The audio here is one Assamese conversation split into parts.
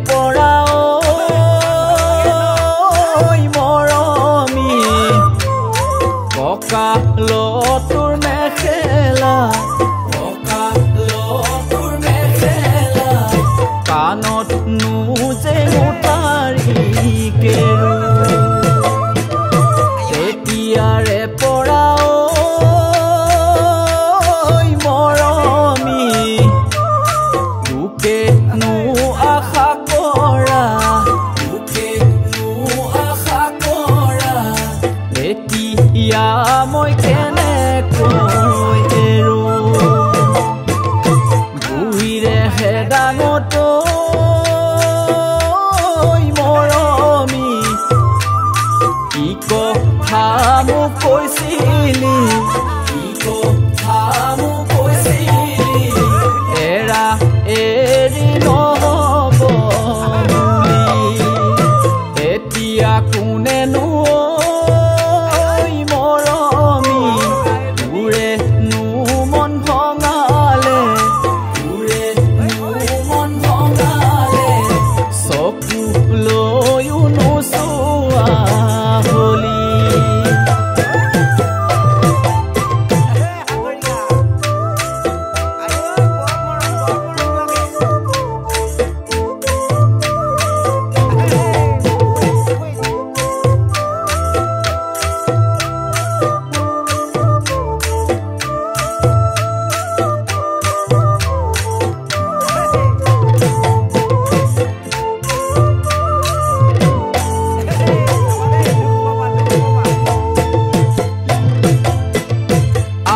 পৰা ঐ মৰমী কঁকালটোৰ মেখেলা কঁকালটোৰ মেখেলা কাণত নোজে মোতাৰি কেৰু তেতিয়াৰে পৰা ঐ মৰমী তোকে নো আশা কৰা তোকে নো আশা কৰা এতিয়া মই কেনেকৈ এৰো বুঢ়ীৰে হেদাঙত ঐ মৰমী কি কথা মোক কৈছিলি কি কথা মোক কৈছিলি এৰা এৰি নহ'ব বুলি এতিয়া কোনেনো ঐ মৰমী তোৰে নো মন ভঙালে তোৰে নো মন ভঙালে চকু লৈও নোচোৱা হলি।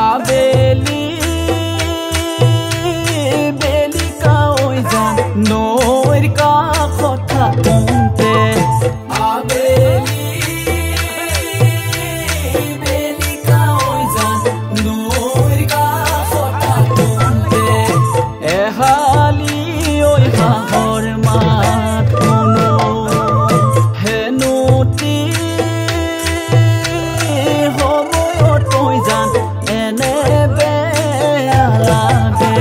আবেলি বেলিকা ঐ জান নৈৰ কাষত থাকোঁতে আবেলি বেলিকা ঐ জান নৈৰ কাষত থাকোঁতে এহালি ঐ হাঁহৰ মাত শুনো হেনুতি সময়ত ঐ জান এনে বেয়া লাগে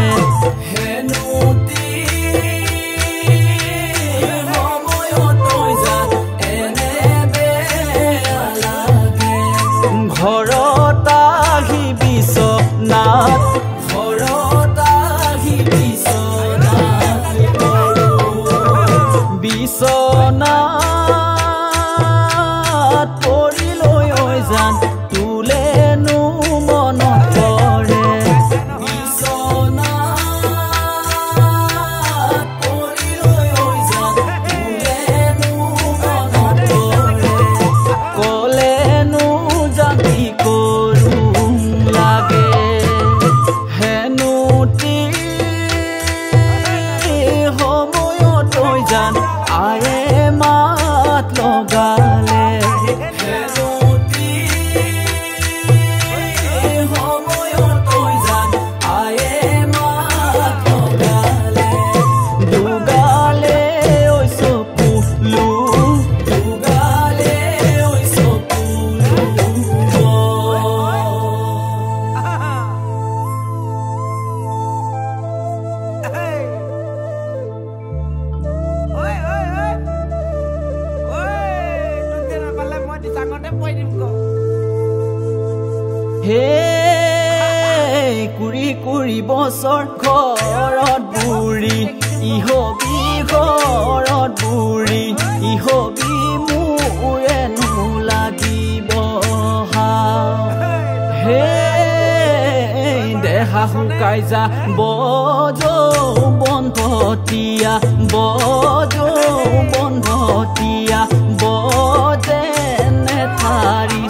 হেনুতি সময়ত ঐ জান এনে বেয়া লাগে ঘৰত আহি বিচনাত ঘৰত আহি বিচনাত পৰো বিচনাত পৰি লৈ ঐ জান তোলেনো মনত পৰে বিচনাত পৰি লৈ ঐ জান তোলেনো মনত পৰে কলেনো জাতি কৰো লাগে হেনুতি সময়ত ঐ জান আয়ে মাত লগালে হেনুতি সময়ত ঐ জান আয়ে মাত লগালে দুগালে ঐ চকুলো দুগালে ঐ চকুলো। হে 20 20 বছৰ ঘৰত বুঢ়ী ইহবি ঘৰত বুঢ়ী ইহবি মোৰেনো লাগিব হে দেহা শুকাই যা বযৌৱন ভটীয়া বযৌৱন ভটীয়া বজেনে ঠাৰি।